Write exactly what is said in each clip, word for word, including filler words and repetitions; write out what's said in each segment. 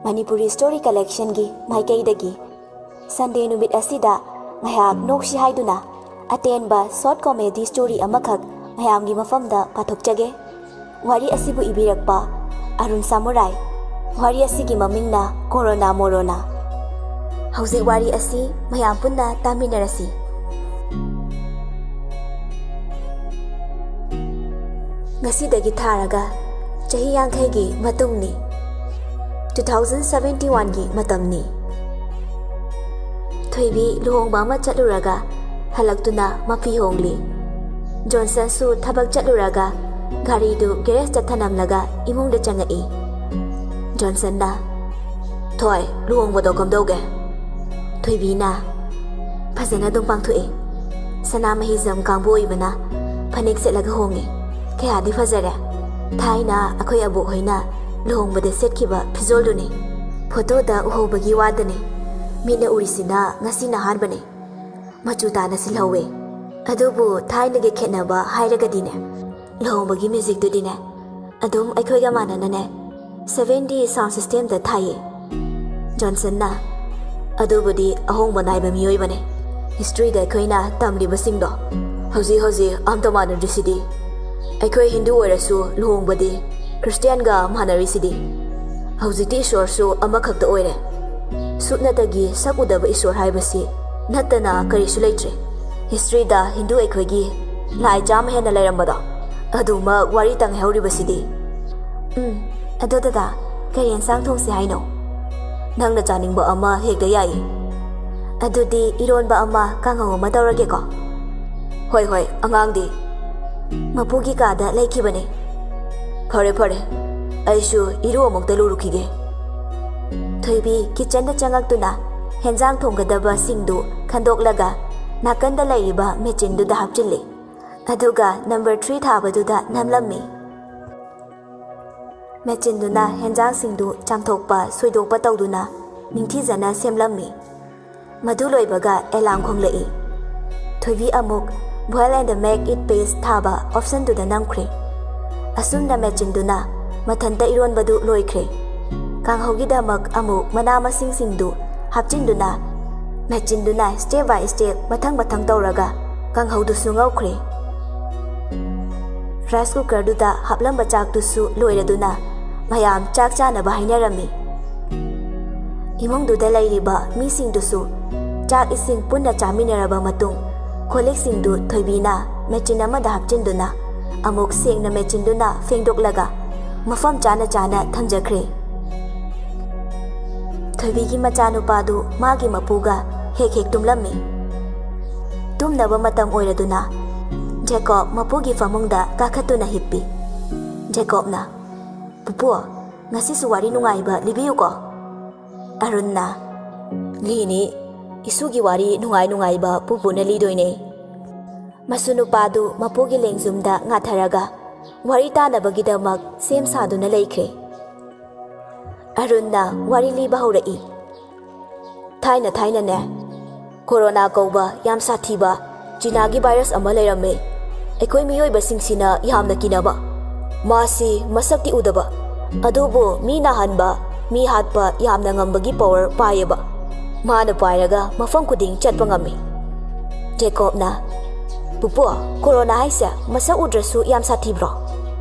Manipuri story ꯀꯂꯦꯛꯁꯟꯒꯤ ꯃꯥꯏꯀꯩꯗꯒꯤ ꯁꯟꯗꯦ ꯅꯨꯃꯤꯠ ꯑꯁꯤꯗ ꯉꯥꯏꯍꯥꯛ ꯅꯣꯛꯁꯤ ꯍꯥꯏꯗꯨꯅ ꯑꯇꯦꯟꯕ ꯁꯣꯔꯠ ꯀꯣꯃꯦꯗꯤ ꯁ꯭ꯇꯣꯔꯤ ꯑꯃꯈꯛ ꯃꯌꯥꯝꯒꯤ ꯃꯐꯝꯗ ꯄꯥꯊꯣꯛꯆꯒꯦ꯫ ꯋꯥꯔꯤ ꯑꯁꯤꯕꯨ ꯏꯕꯤꯔꯛꯄ ꯑꯔꯨꯟ ꯁꯥꯃꯨꯔꯥꯏ꯫ ꯋꯥꯔꯤ ꯑꯁꯤꯒꯤ ꯃꯃꯤꯡꯅ ꯀꯣꯔꯣꯅꯥ ꯃꯣꯔꯣꯅꯥ꯫ ꯍꯧꯖꯤꯛ ꯋꯥꯔꯤ ꯑꯁꯤ ꯃꯌꯥꯝ ꯄꯨꯟꯅ ꯇꯥꯃꯤꯟꯅꯔꯁꯤ꯫ ꯉꯁꯤꯗꯒꯤ ꯊꯥꯔꯒ ꯆꯍꯤ ꯌꯥꯡꯈꯩꯒꯤ ꯃꯇꯨꯡꯅꯤ꯫ Two thousand seventy one ꯒꯤ ꯃꯇꯝꯅꯤ꯫ ꯊꯣꯏꯕꯤ ꯂꯨꯍꯣꯡꯕ ꯑꯃ ꯆꯠꯂꯨꯔꯒ ꯍꯜꯂꯛꯇꯨꯅ ꯃꯐꯤ ꯍꯣꯡꯂꯤ꯫ ꯖꯣꯟꯁꯟꯁꯨ ꯊꯕꯛ ꯆꯠꯂꯨꯔꯒ ꯒꯥꯔꯤꯗꯨ ꯒꯦꯔꯦꯖꯇ ꯊꯅꯝꯂꯒ ꯏꯃꯨꯡꯗ ꯆꯪꯉꯛꯏ꯫ ꯖꯣꯟꯁꯟꯅ, "ꯊꯣꯏ, ꯂꯨꯍꯣꯡꯕꯗꯣ ꯀꯝꯗꯧꯒꯦ?" ꯊꯣꯏꯕꯤꯅ, "ꯐꯖꯅ ꯑꯗꯨꯝ ꯄꯥꯡꯊꯣꯛꯏ꯫ ꯁꯅꯥꯃꯍꯤꯖꯝ ꯀꯥꯡꯕꯨ ꯑꯣꯏꯕꯅ ꯐꯅꯦꯛ ꯁꯦꯠꯂꯒ ꯍꯣꯡꯉꯤ꯫ ꯀꯌꯥꯗꯤ ꯐꯖꯔꯦ꯫ ꯊꯥꯏꯅ ꯑꯩꯈꯣꯏ ꯑꯕꯣꯛ ꯍꯣꯏꯅ ꯂꯨꯍꯣꯡꯕꯗ ꯁꯦꯠꯈꯤꯕ ꯐꯤꯖꯣꯜꯗꯨꯅꯤ꯫ ꯐꯣꯇꯣꯗ ꯎꯍꯧꯕꯒꯤ ꯋꯥꯗꯅꯤ꯫ ꯃꯤꯠꯅ ꯎꯔꯤꯁꯤꯅ ꯉꯁꯤꯅ ꯑꯍꯥꯟꯕꯅꯤ꯫ ꯃꯆꯨ ꯇꯥꯅ ꯁꯤꯜꯍꯧꯋꯦ꯫ ꯑꯗꯨꯕꯨ ꯊꯥꯏꯅꯒꯤ ꯈꯦꯠꯅꯕ ꯍꯥꯏꯔꯒꯗꯤꯅꯦ, ꯂꯨꯍꯣꯡꯕꯒꯤ ꯃ꯭ꯌꯨꯖꯤꯛꯇꯨꯗꯤꯅꯦ, ꯑꯗꯨꯝ ꯑꯩꯈꯣꯏꯒ ꯃꯥꯟꯅꯅꯅꯦ, seven D sound system ꯗ ꯊꯥꯏꯌꯦ꯫" ꯖꯣꯟꯁꯟꯅ, "ꯑꯗꯨꯕꯨꯗꯤ ꯑꯍꯣꯡꯕ ꯅꯥꯏꯕ ꯃꯤꯑꯣꯏꯕꯅꯦ꯫ History ꯗ ꯑꯩꯈꯣꯏꯅ ꯇꯝꯂꯤꯕꯁꯤꯡꯗꯣ ꯍꯧꯖꯤꯛ ꯍꯧꯖꯤꯛ ꯑꯝꯇ ꯃꯥꯟꯅꯗ꯭ꯔꯤꯁꯤꯗꯤ꯫ ꯑꯩꯈꯣꯏ ꯍꯤꯟꯗꯨ ꯑꯣꯏꯔꯁꯨ ꯂꯨꯍꯣꯡꯕꯗꯤ ꯈ꯭ꯔꯤꯁꯇꯤꯌꯥꯟꯒ ꯃꯥꯟꯅꯔꯤꯁꯤꯗꯤ꯫ ꯍꯧꯖꯤꯛꯇꯤ ꯏꯁꯣꯔꯁꯨ ꯑꯃꯈꯛꯇ ꯑꯣꯏꯔꯦ꯫ ꯁꯨꯞꯅꯇꯒꯤ ꯁꯛ ꯎꯗꯕ ꯏꯁꯣꯔ ꯍꯥꯏꯕꯁꯤ ꯅꯠꯇꯅ ꯀꯔꯤꯁꯨ ꯂꯩꯇ꯭ꯔꯦ꯫ History ꯗ ꯍꯤꯟꯗꯨ ꯑꯩꯈꯣꯏꯒꯤ ꯂꯥꯏ ꯆꯥꯝꯃ ꯍꯦꯟꯅ ꯂꯩꯔꯝꯕꯗꯣ, ꯑꯗꯨꯃꯛ ꯋꯥꯔꯤ ꯇꯪꯍꯧꯔꯤꯕꯁꯤꯗꯤ꯫" "ꯎꯝ, ꯑꯗꯣ ꯗꯗꯥ, ꯀꯔꯤ ꯑꯦꯟꯁꯥꯡ ꯊꯣꯡꯁꯤ ꯍꯥꯏꯅꯣ?" "ꯅꯪꯅ ꯆꯥꯅꯤꯡꯕ ꯑꯃ ꯍꯦꯛꯇ ꯌꯥꯏꯌꯦ꯫" "ꯑꯗꯨꯗꯤ ꯏꯔꯣꯟꯕ ꯑꯃ, ꯀꯥꯡꯍꯧ ꯑꯃ ꯇꯧꯔꯒꯦꯀꯣ?" "ꯍꯣꯏ, ꯍꯣꯏ, ꯑꯉꯥꯡꯗꯤ?" "ꯃꯄꯨꯒꯤ ꯀꯥꯗ ꯂꯩꯈꯤꯕꯅꯦ꯫" "ꯐꯔꯦ, ꯐꯔꯦ, ꯑꯩꯁꯨ ꯏꯔꯨ ꯑꯃꯨꯛꯇ ꯂꯨꯔꯨꯈꯤꯒꯦ꯫" ꯊꯣꯏꯕꯤ ꯀꯤꯆꯟꯗ ꯆꯪꯉꯛꯇꯨꯅ ꯍꯦꯟꯖꯥꯡ ꯊꯣꯡꯒꯗꯕꯁꯤꯡꯗꯨ ꯈꯟꯗꯣꯛꯂꯒ ꯅꯥꯀꯟꯗ ꯂꯩꯔꯤꯕ ꯃꯦꯆꯤꯟꯗꯨꯗ ꯍꯥꯞꯆꯤꯜꯂꯤ꯫ ꯑꯗꯨꯒ number three ꯊꯥꯕꯗꯨꯗ ꯅꯝꯂꯝꯃꯤ꯫ ꯃꯦꯆꯤꯟꯗꯨꯅ ꯍꯦꯟꯖꯥꯡꯁꯤꯡꯗꯨ ꯆꯥꯝꯊꯣꯛꯄ ꯁꯣꯏꯗꯣꯛꯄ ꯇꯧꯗꯨꯅ ꯅꯤꯡꯊꯤꯖꯅ ꯁꯦꯝꯂꯝꯃꯤ꯫ ꯃꯗꯨ ꯂꯣꯏꯕꯒ ꯑꯦꯂꯥꯝ ꯈꯣꯡꯂꯛꯏ꯫ ꯊꯣꯏꯕꯤ ꯑꯃꯨꯛ boil and make it paste ꯊꯥꯕ ꯑꯣꯞꯁꯟꯗꯨꯗ ꯅꯝꯈ꯭ꯔꯦ꯫ ꯑꯁꯨꯝꯅ ꯃꯦꯆꯤꯟꯗꯨꯅ ꯃꯊꯟꯇ ꯏꯔꯣꯟꯕꯗꯨ ꯂꯣꯏꯈ꯭ꯔꯦ꯫ ꯀꯥꯡꯍꯧꯒꯤꯗꯃꯛ ꯑꯃꯨꯛ ꯃꯅꯥ ꯃꯁꯤꯡꯁꯤꯡꯗꯨ ꯍꯥꯞꯆꯤꯟꯗꯨꯅ, ꯃꯦꯠꯆꯤꯟꯗꯨꯅ step by step ꯃꯊꯪ ꯃꯊꯪ ꯇꯧꯔꯒ ꯀꯥꯡꯍꯧꯗꯨꯁꯨ ꯉꯧꯈ꯭ꯔꯦ꯫ Rice cookerꯗꯨꯗ ꯍꯥꯞꯂꯝꯕ ꯆꯥꯛꯇꯨꯁꯨ ꯂꯣꯏꯔꯗꯨꯅ ꯃꯌꯥꯝ ꯆꯥꯛ ꯆꯥꯅꯕ ꯍꯥꯏꯅꯔꯝꯃꯤ꯫ ꯏꯃꯨꯡꯗꯨꯗ ꯂꯩꯔꯤꯕ ꯃꯤꯁꯤꯡꯗꯨꯁꯨ ꯆꯥꯛ ꯏꯁꯤꯡ ꯄꯨꯟꯅ ꯆꯥꯃꯤꯟꯅꯔꯕ ꯃꯇꯨꯡ, ꯀꯣꯜꯂꯤꯛꯁꯤꯡꯗꯨ ꯊꯣꯏꯕꯤꯅ ꯃꯦꯆꯤꯟ ꯑꯃꯗ ꯍꯥꯞꯆꯤꯟꯗꯨꯅ ꯑꯃꯨꯛ ꯁꯦꯡꯅ ꯃꯦꯆꯤꯟꯗꯨꯅ ꯐꯦꯡꯗꯣꯛꯂꯒ ꯃꯐꯝ ꯆꯥꯅ ꯆꯥꯅ ꯊꯝꯖꯈ꯭ꯔꯦ꯫ ꯊꯣꯏꯕꯤꯒꯤ ꯃꯆꯥꯅꯨꯄꯥꯗꯨ ꯃꯥꯒꯤ ꯃꯄꯨꯒ ꯍꯦꯛ ꯍꯦꯛ ꯇꯨꯝꯂꯝꯃꯤ꯫ ꯇꯨꯝꯅꯕ ꯃꯇꯝ ꯑꯣꯏꯔꯗꯨꯅ ꯖꯦꯀꯣꯕ ꯃꯄꯨꯒꯤ ꯐꯃꯨꯡꯗ ꯀꯥꯈꯠꯇꯨꯅ ꯍꯤꯞꯄꯤ꯫ ꯖꯦꯀꯣꯕꯅ, "ꯄꯨꯄꯨ, ꯉꯁꯤꯁꯨ ꯋꯥꯔꯤ ꯅꯨꯡꯉꯥꯏꯕ ꯂꯤꯕꯤꯌꯨꯀꯣ?" ꯑꯔꯨꯟꯅ, "ꯂꯤꯅꯤ, ꯏꯁꯨꯒꯤ ꯋꯥꯔꯤ ꯅꯨꯡꯉꯥꯏ ꯅꯨꯡꯉꯥꯏꯕ ꯄꯨꯄꯨꯅ ꯂꯤꯗꯣꯏꯅꯦ꯫" ꯃꯁꯨ ꯅꯨꯄꯥꯗꯨ ꯃꯄꯨꯒꯤ ꯂꯦꯡꯖꯨꯝꯗ ꯉꯥꯊꯔꯒ ꯋꯥꯔꯤ ꯇꯥꯅꯕꯒꯤꯗꯃꯛ ꯁꯦꯝ ꯁꯥꯗꯨꯅ ꯂꯩꯈ꯭ꯔꯦ꯫ ꯑꯔꯨꯟꯅ ꯋꯥꯔꯤ ꯂꯤꯕ ꯍꯧꯔꯛꯏ꯫ ꯊꯥꯏꯅ ꯊꯥꯏꯅꯅꯦ, ꯀꯣꯔꯣꯅꯥ ꯀꯧꯕ ꯌꯥꯝ ꯁꯥꯊꯤꯕ ꯆꯤꯅꯥꯒꯤ ꯚꯥꯏꯔꯁ ꯑꯃ ꯂꯩꯔꯝꯃꯦ꯫ ꯑꯩꯈꯣꯏ ꯃꯤꯑꯣꯏꯕꯁꯤꯡꯁꯤꯅ ꯌꯥꯝꯅ ꯀꯤꯅꯕ꯫ ꯃꯥꯁꯤ ꯃꯁꯛꯇꯤ ꯎꯗꯕ, ꯑꯗꯨꯕꯨ ꯃꯤ ꯅꯥꯍꯟꯕ, ꯃꯤ ꯍꯥꯠꯄ ꯌꯥꯝꯅ ꯉꯝꯕꯒꯤ ꯄꯋꯔ ꯄꯥꯏꯌꯦꯕ꯫ ꯃꯥꯅ ꯄꯥꯏꯔꯒ ꯃꯐꯝ ꯈꯨꯗꯤꯡ ꯆꯠꯄ ꯉꯝꯃꯤ꯫ ꯖꯦꯀꯣꯕꯅ, "ꯄꯨꯄꯨ, ꯀꯣꯔꯣꯅꯥ ꯍꯥꯏꯁꯦ ꯃꯁꯛ ꯎꯗ꯭ꯔꯁꯨ ꯌꯥꯝ ꯁꯥꯊꯤꯕ꯭ꯔꯣ?"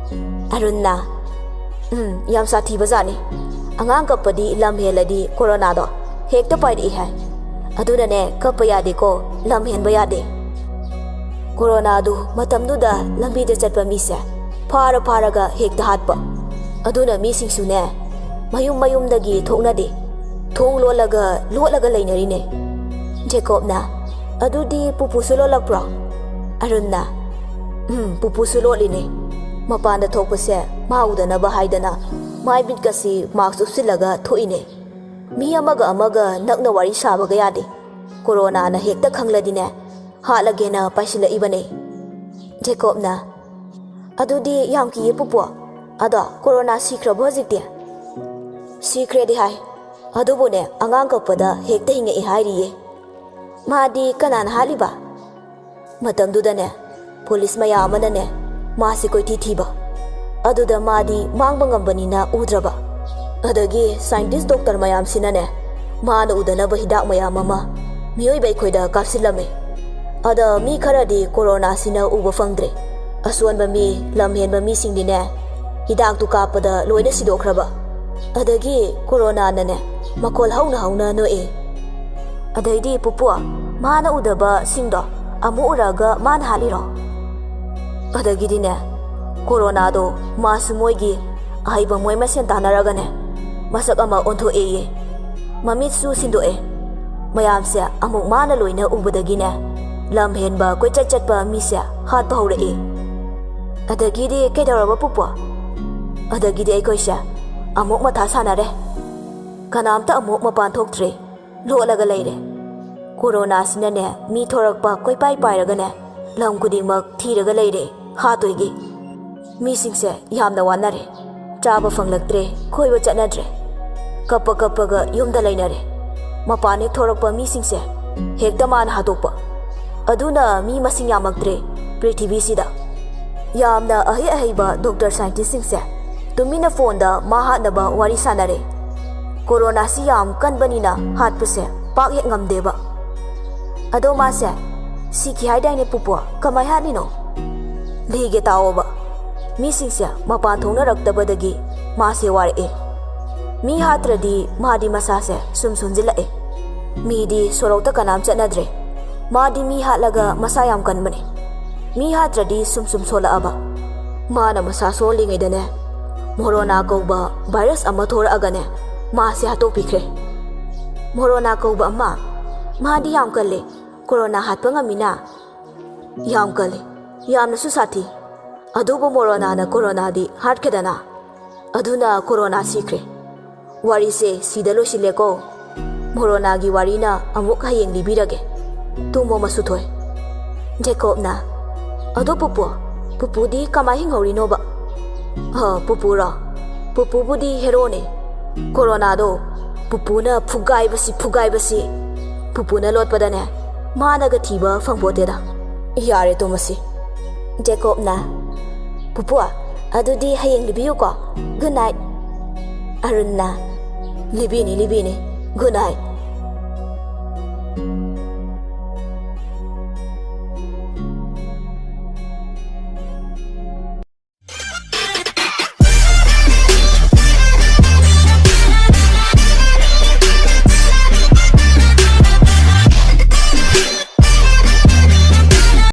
ꯑꯔꯨꯟꯅ, "ꯎꯝ, ꯌꯥꯝ ꯁꯥꯊꯤꯕ ꯖꯥꯠꯅꯤ꯫ ꯑꯉꯥꯡ ꯀꯞꯄꯗꯤ ꯂꯝ ꯍꯦꯜꯂꯗꯤ ꯀꯣꯔꯣꯅꯥꯗꯣ ꯍꯦꯛꯇ ꯄꯥꯏꯔꯛꯏ ꯍꯥꯏ꯫ ꯑꯗꯨꯅꯅꯦ, ꯀꯞꯄ ꯌꯥꯗꯦꯀꯣ, ꯂꯝ ꯍꯦꯟꯕ ꯌꯥꯗꯦ꯫ ꯀꯣꯔꯣꯅꯥꯗꯨ ꯃꯇꯝꯗꯨꯗ ꯂꯝꯕꯤꯗ ꯆꯠꯄ ꯃꯤꯁꯦ ꯐꯥꯔ ꯐꯥꯔꯒ ꯍꯦꯛꯇ ꯍꯥꯠꯄ꯫ ꯑꯗꯨꯅ ꯃꯤꯁꯤꯡꯁꯨꯅꯦ, ꯃꯌꯨꯝ ꯃꯌꯨꯝꯗꯒꯤ ꯊꯣꯛꯅꯗꯦ꯫ ꯊꯣꯡ ꯂꯣꯜꯂꯒ ꯂꯣꯠꯂꯒ ꯂꯩꯅꯔꯤꯅꯦ꯫" ꯖꯦꯀꯣꯕꯅ, "ꯑꯗꯨꯗꯤ ꯄꯨꯄꯨꯁꯨ ꯂꯣꯜꯂꯛꯄ꯭ꯔꯣ?" ꯑꯔꯨꯟꯅ, "ꯎꯝ, ꯄꯨꯄꯨꯁꯨ ꯂꯣꯠꯂꯤꯅꯦ꯫ ꯃꯄꯥꯟꯗ ꯊꯣꯛꯄꯁꯦ ꯃꯥ ꯎꯗꯅꯕ ꯍꯥꯏꯗꯅ ꯃꯥꯏ ꯃꯤꯠꯀꯁꯤ ꯃꯥꯛꯁ ꯎꯞꯁꯤꯜꯂꯒ ꯊꯣꯛꯏꯅꯦ꯫ ꯃꯤ ꯑꯃꯒ ꯑꯃꯒ ꯅꯛꯅ ꯋꯥꯔꯤ ꯁꯥꯕꯒ ꯌꯥꯗꯦ꯫ ꯀꯣꯔꯣꯅꯥꯅ ꯍꯦꯛꯇ ꯈꯪꯂꯗꯤꯅꯦ, ꯍꯥꯠꯂꯒꯦꯅ ꯄꯥꯏꯁꯤꯜꯂꯛꯏꯕꯅꯦ꯫" ꯖꯦꯀꯣꯕꯅ, "ꯑꯗꯨꯗꯤ ꯌꯥꯝ ꯀꯤꯌꯦ ꯄꯨꯄꯨ꯫ ꯑꯗꯣ ꯀꯣꯔꯣꯅꯥ ꯁꯤꯈ꯭ꯔꯕꯣ ꯍꯧꯖꯤꯛꯇꯤ?" "ꯁꯤꯈ꯭ꯔꯦꯗꯤ ꯍꯥꯏ, ꯑꯗꯨꯕꯨꯅꯦ, ꯑꯉꯥꯡ ꯀꯞꯄꯗ ꯍꯦꯛꯇ ꯍꯤꯡꯉꯛꯏ ꯍꯥꯏꯔꯤꯌꯦ꯫ ꯃꯥꯗꯤ ꯀꯅꯥꯅ ꯍꯥꯠꯂꯤꯕ?" ꯃꯇꯝꯗꯨꯗꯅꯦ, ꯄꯨꯂꯤꯁ ꯃꯌꯥꯝ ꯑꯃꯅꯅꯦ, ꯃꯥꯁꯤ ꯀꯣꯏꯊꯤ ꯊꯤꯕ꯫ ꯑꯗꯨꯗ ꯃꯥꯗꯤ ꯃꯥꯡꯕ ꯉꯝꯕꯅꯤꯅ ꯎꯗ꯭ꯔꯕ꯫ ꯑꯗꯒꯤ ꯁꯥꯏꯟꯇꯤꯁ ꯗꯣꯛꯇꯔ ꯃꯌꯥꯝꯁꯤꯅꯅꯦ, ꯃꯥꯅ ꯎꯗꯅꯕ ꯍꯤꯗꯥꯛ ꯃꯌꯥꯝ ꯑꯃ ꯃꯤꯑꯣꯏꯕ ꯑꯩꯈꯣꯏꯗ ꯀꯥꯞꯁꯤꯜꯂꯝꯃꯤ꯫ ꯑꯗ ꯃꯤ ꯈꯔꯗꯤ ꯀꯣꯔꯣꯅꯥꯁꯤꯅ ꯎꯕ ꯐꯪꯗ꯭ꯔꯦ꯫ ꯑꯁꯣꯟꯕ ꯃꯤ, ꯂꯝ ꯍꯦꯟꯕ ꯃꯤꯁꯤꯡꯗꯤꯅꯦ, ꯍꯤꯗꯥꯛꯇꯨ ꯀꯥꯞꯄꯗ ꯂꯣꯏꯅ ꯁꯤꯗꯣꯛꯈ꯭ꯔꯕ꯫ ꯑꯗꯒꯤ ꯀꯣꯔꯣꯅꯥꯅꯅꯦ, ꯃꯈꯣꯜ ꯍꯧꯅ ꯍꯧꯅ ꯅꯣꯛꯏ꯫ ꯑꯗꯩꯗꯤ, "ꯄꯨꯄꯨ, ꯃꯥꯅ ꯎꯗꯕꯁꯤꯡꯗꯣ ꯑꯃꯨꯛ ꯎꯔꯛꯑꯒ ꯃꯥꯅ ꯍꯥꯠꯂꯤꯔꯣ?" ꯑꯗꯒꯤꯗꯤꯅꯦ, ꯀꯣꯔꯣꯅꯥꯗꯣ ꯃꯥꯁꯨ ꯃꯣꯏꯒꯤ ꯑꯍꯩꯕ ꯃꯣꯏ ꯃꯁꯦꯟ ꯇꯥꯟꯅꯔꯒꯅꯦ, ꯃꯁꯛ ꯑꯃ ꯑꯣꯟꯊꯣꯛꯑꯦꯌꯦ꯫ ꯃꯃꯤꯠꯁꯨ ꯁꯤꯟꯗꯣꯛꯑꯦ꯫ ꯃꯌꯥꯝꯁꯦ ꯑꯃꯨꯛ ꯃꯥꯅ ꯂꯣꯏꯅ ꯎꯕꯗꯒꯤꯅꯦ, ꯂꯝ ꯍꯦꯟꯕ ꯀꯣꯏꯆꯠ ꯆꯠꯄ ꯃꯤꯁꯦ ꯍꯥꯠꯄ ꯍꯧꯔꯛꯑꯦ꯫ ꯑꯗꯒꯤꯗꯤ ꯀꯩꯗꯧꯔꯕ, ꯄꯨꯄꯨ? ꯑꯗꯒꯤꯗꯤ ꯑꯩꯈꯣꯏꯁꯦ ꯑꯃꯨꯛ ꯃꯊꯥ ꯁꯥꯟꯅꯔꯦ꯫ ꯀꯅꯥꯝꯇ ꯑꯃꯨꯛ ꯃꯄꯥꯟ ꯊꯣꯛꯇ꯭ꯔꯦ꯫ ꯂꯣꯠꯂꯒ ꯂꯩꯔꯦ꯫ ꯀꯣꯔꯣꯅꯥꯁꯤꯅꯅꯦ, ꯃꯤ ꯊꯣꯔꯛꯄ ꯀꯣꯏꯄꯥꯏ ꯄꯥꯏꯔꯒꯅꯦ, ꯂꯝ ꯈꯨꯗꯤꯡꯃꯛ ꯊꯤꯔꯒ ꯂꯩꯔꯦ ꯍꯥꯠꯇꯣꯏꯒꯤ꯫ ꯃꯤꯁꯤꯡꯁꯦ ꯌꯥꯝꯅ ꯋꯥꯅꯔꯦ꯫ ꯆꯥꯕ ꯐꯪꯂꯛꯇ꯭ꯔꯦ, ꯀꯣꯏꯕ ꯆꯠꯅꯗ꯭ꯔꯦ꯫ ꯀꯞꯄ ꯀꯞꯄꯒ ꯌꯨꯝꯗ ꯂꯩꯅꯔꯦ꯫ ꯃꯄꯥꯟ ꯍꯦꯛ ꯊꯣꯔꯛꯄ ꯃꯤꯁꯤꯡꯁꯦ ꯍꯦꯛꯇ ꯃꯥꯅ ꯍꯥꯠꯇꯣꯛꯄ꯫ ꯑꯗꯨꯅ ꯃꯤ ꯃꯁꯤꯡ ꯌꯥꯝꯃꯛꯇ꯭ꯔꯦ ꯄ꯭ꯔꯤꯊꯤꯕꯤꯁꯤꯗ꯫ ꯌꯥꯝꯅ ꯑꯍꯩ ꯑꯍꯩꯕ ꯗꯣꯛꯇꯔ ꯁꯥꯏꯟꯇꯤꯁꯁꯤꯡꯁꯦ ꯇꯨꯃꯤꯟꯅ ꯐꯣꯟꯗ ꯃꯥ ꯍꯥꯠꯅꯕ ꯋꯥꯔꯤ ꯁꯥꯟꯅꯔꯦ꯫ ꯀꯣꯔꯣꯅꯥꯁꯤ ꯌꯥꯝ ꯀꯟꯕꯅꯤꯅ ꯍꯥꯠꯄꯁꯦ ꯄꯥꯛ ꯍꯦꯛ ꯉꯝꯗꯦꯕ꯫ ꯑꯗꯣ ꯃꯥꯁꯦ ꯁꯤꯈꯤ ꯍꯥꯏꯗꯥꯏꯅꯦ, ꯄꯨꯄꯨ? ꯀꯃꯥꯏ ꯍꯥꯠꯂꯤꯅꯣ? ꯂꯤꯒꯦ ꯇꯥꯎꯑꯣꯕ꯫ ꯃꯤꯁꯤꯡꯁꯦ ꯃꯄꯥꯟ ꯊꯣꯛꯅꯔꯛꯇꯕꯗꯒꯤ ꯃꯥꯁꯦ ꯋꯥꯔꯛꯑꯦ꯫ ꯃꯤ ꯍꯥꯠꯇ꯭ꯔꯗꯤ ꯃꯥꯗꯤ ꯃꯁꯥꯁꯦ ꯁꯨꯝ ꯁꯣꯟꯖꯤꯜꯂꯛꯑꯦ꯫ ꯃꯤꯗꯤ ꯁꯣꯔꯣꯛꯇ ꯀꯅꯥꯝ ꯆꯠꯅꯗ꯭ꯔꯦ꯫ ꯃꯥꯗꯤ ꯃꯤ ꯍꯥꯠꯂꯒ ꯃꯁꯥ ꯌꯥꯝ ꯀꯟꯕꯅꯦ꯫ ꯃꯤ ꯍꯥꯠꯇ꯭ꯔꯗꯤ ꯁꯨꯝ ꯁꯨꯝ ꯁꯣꯜꯂꯛꯑꯕ꯫ ꯃꯥꯅ ꯃꯁꯥ ꯁꯣꯜꯂꯤꯉꯩꯗꯅꯦ, ꯃꯣꯔꯣꯅꯥ ꯀꯧꯕ ꯚꯥꯏꯔꯁ ꯑꯃ ꯊꯣꯔꯛꯑꯒꯅꯦ, ꯃꯥꯁꯦ ꯍꯥꯠꯇꯣꯛꯄꯤꯈ꯭ꯔꯦ꯫ ꯃꯣꯔꯣꯅꯥ ꯀꯧꯕ ꯑꯃ? ꯃꯥꯗꯤ ꯌꯥꯝ ꯀꯜꯂꯦ꯫ ꯀꯣꯔꯣꯅꯥ ꯍꯥꯠꯄ ꯉꯝꯃꯤꯅ? ꯌꯥꯝ ꯀꯜꯂꯦ꯫ ꯌꯥꯝꯅꯁꯨ ꯁꯥꯊꯤ꯫ ꯑꯗꯨꯕꯨ ꯃꯣꯔꯣꯅꯥꯅ ꯀꯣꯔꯣꯅꯥꯗꯤ ꯍꯥꯠꯈ꯭ꯔꯦꯗꯅ꯫ ꯑꯗꯨꯅ ꯀꯣꯔꯣꯅꯥ ꯁꯤꯈ꯭ꯔꯦ꯫ ꯋꯥꯔꯤꯁꯦ ꯁꯤꯗ ꯂꯣꯏꯁꯤꯜꯂꯦꯀꯣ꯫ ꯃꯣꯔꯣꯅꯥꯒꯤ ꯋꯥꯔꯤꯅ ꯑꯃꯨꯛ ꯍꯌꯦꯡ ꯂꯤꯕꯤꯔꯒꯦ꯫ ꯇꯨꯝꯃꯣ, ꯃꯁꯨꯊꯣꯏ꯫ ꯖꯦꯀꯣꯕꯅ, "ꯑꯗꯣ ꯄꯨꯄꯨ, ꯄꯨꯄꯨꯗꯤ ꯀꯃꯥꯏ ꯍꯤꯡꯍꯧꯔꯤꯅꯣꯕ?" "ꯑ, ꯄꯨꯄꯨꯔꯣ? ꯄꯨꯄꯨꯕꯨꯗꯤ ꯍꯦꯔꯣꯅꯦ꯫ ꯀꯣꯔꯣꯅꯥꯗꯣ ꯄꯨꯄꯨꯅ ꯐꯨꯒꯥꯏꯕꯁꯤ, ꯐꯨꯒꯥꯏꯕꯁꯤ꯫ ꯄꯨꯄꯨꯅ ꯂꯣꯠꯄꯗꯅꯦ, ꯃꯥꯅꯒ ꯊꯤꯕ ꯐꯪꯄꯣꯠꯇꯦꯗ꯫" "ꯌꯥꯔꯦ, ꯇꯨꯝꯃꯁꯤ꯫" ꯖꯦꯀꯣꯕꯅ, "ꯄꯨꯄꯨ, ꯑꯗꯨꯗꯤ ꯍꯌꯦꯡ ꯂꯤꯕꯤꯌꯨꯀꯣ꯫ Good night꯫" ꯑꯔꯨꯟꯅ, "ꯂꯤꯕꯤꯅꯤ, ꯂꯤꯕꯤꯅꯤ꯫ Good night꯫